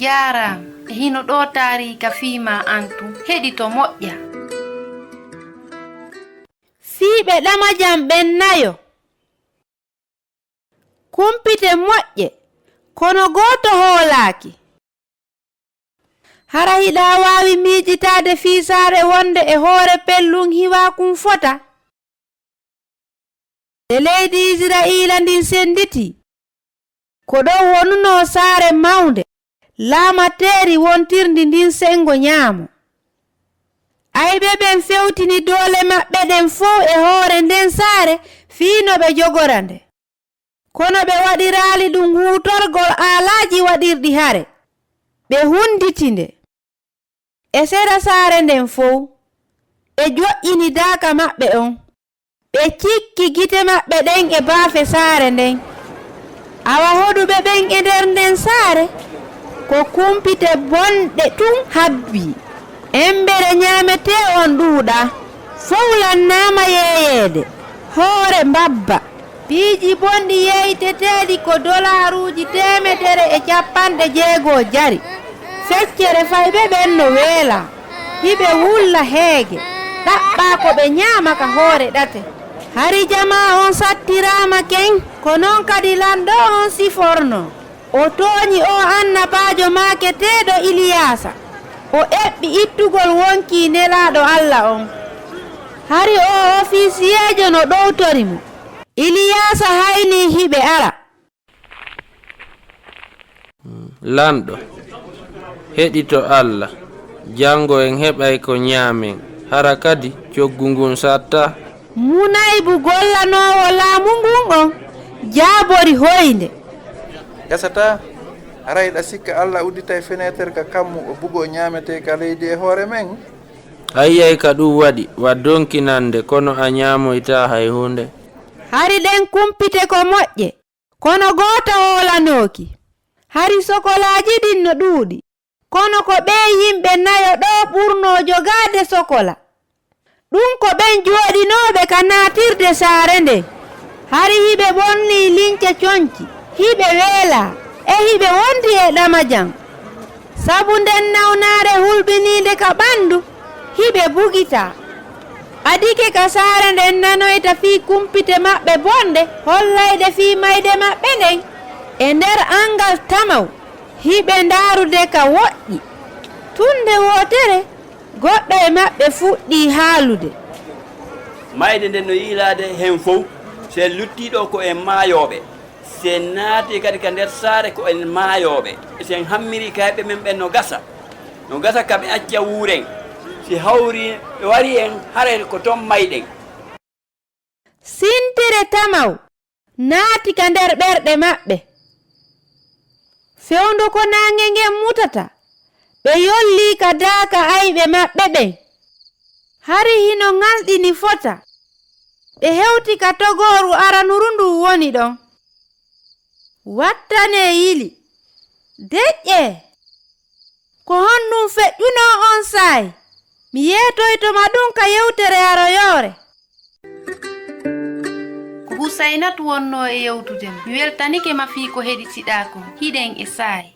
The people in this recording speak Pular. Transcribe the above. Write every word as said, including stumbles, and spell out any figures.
Jaaraama, e hino ɗoo taariika fii maa an tun, heɗito moƴƴa. Fii ɓe Ɗamajan ɓen nayo. Kumpite moƴƴe, kono gooto hoolaaki. Hara hiɗa waawi miijitaade fii saare wonde e hoore pellun hiwaakun fota? Nde leydi Isra'iila ndin sennditii, ko ɗon wonunoo saare mawnde, laamateeri wontirndi ndin senngo ɲaamo. Ayɓe ɓen fewtini doole maɓɓe ɗen fow e hoore nden saare fii no ɓe jogora nde. Kono ɓe waɗiraali ɗun huutorgol aalaaji waɗirɗi hare. Ɓe hunnditi nde. E sera saare nden fow, ɓe joƴƴini daaka maɓɓe on. Ɓe cikki gite maɓɓe ɗen e baafe saare nden. Awa hoɗuɓe ɓen e nder nden saare, ko kumpite bonɗe tun habbii. Embere ɲaametee on ɗuuɗaa, fow lannaama yeeyeede, hoore mbabba. Piiji bonɗi yeeyteteeɗi ko dolaaruuji teemedere e cappanɗe jeego jari. Feccere fayɓe ɓen no weelaa, hiɓe wulla heege, ɗaɓɓaa ko ɓe ɲaama ka hoore ɗate. Hari jamaa on sattiraama ken, ko non kadi lanɗo on sifornoo. O tooɲi oo annabaajo maaketeeɗo Iliyaasa. O eɓɓi ittugol wonkii Nelaaɗo Alla on. Hari oo ofisiyeejo no ɗowtori mo. Iliyaasa haynii hiɓe ara. Lanɗo, heɗito Alla, janngo en heɓay ko ɲaamen, hara kadi coggu ngun sattaa. Munaybu gollanoowo laamu ngun on jaabori hoynde. Gasataa, haray hiɗa sikka Alla udditay feneeter ka kammu o bugoo ɲaametee ka leydi e hoore men? A yi'ay ka ɗun waɗi, wa donkinannde, kono a ɲaamoytaa hay huunde. Hari ɗen kumpite ko moƴƴe, kono gooto hoolanooki. Hari sokolaaji ɗin no ɗuuɗi. Kono ko ɓee yimɓe nayo ɗoo ɓurnoo jogaade sokola. Ɗun ko ɓen jooɗinooɓe ka naatirde saare nden. Hari hiɓe ɓornii lince conci, hiɓe weelaa, e hiɓe wondi e ɗamajan. Sabu nden nawnaare hulɓiniinde ka ɓandu, hiɓe bugitaa. Adike ka saare nden nanoyta fii kumpite maɓɓe bonɗe, hollayɗe fii mayde maɓɓe nden. E nder anngal tamaw, hiɓe ndaarude ka woɗɗi. Tun nde wootere, goɗɗo e maɓɓe fuɗɗii haalude. Mayde nden no yiilaade hen fow, si en luttii ɗoo ko en maayooɓe. Si en naatii kadi ka nder saare ko en maayooɓe. Si en hammirii kayɓe men ɓen no gasa. No gasa ka ɓe acca wuuren. Si hawri ɓe warii en, haray ko ton mayɗen. Sintere tamaw naati ka nder ɓerɗe maɓɓe. Fewndo ko naange ngen mutata, ɓe yollii ka daaka ayɓe maɓɓe ɓen. Hari hino ŋalɗini fota. Ɓe hewti ka togooru aranuru ndun woni ɗon. Wattanee yili. Deƴƴee! Ko honɗun feƴƴunoo on saa'i? Mi yeetoyto ma ɗun ka yewtere aroyoore. Ko Husaynatu wonnoo e yewtude ma. Mi weltanike ma fii ko heɗitiɗaa kon. Hiɗen e saa'i.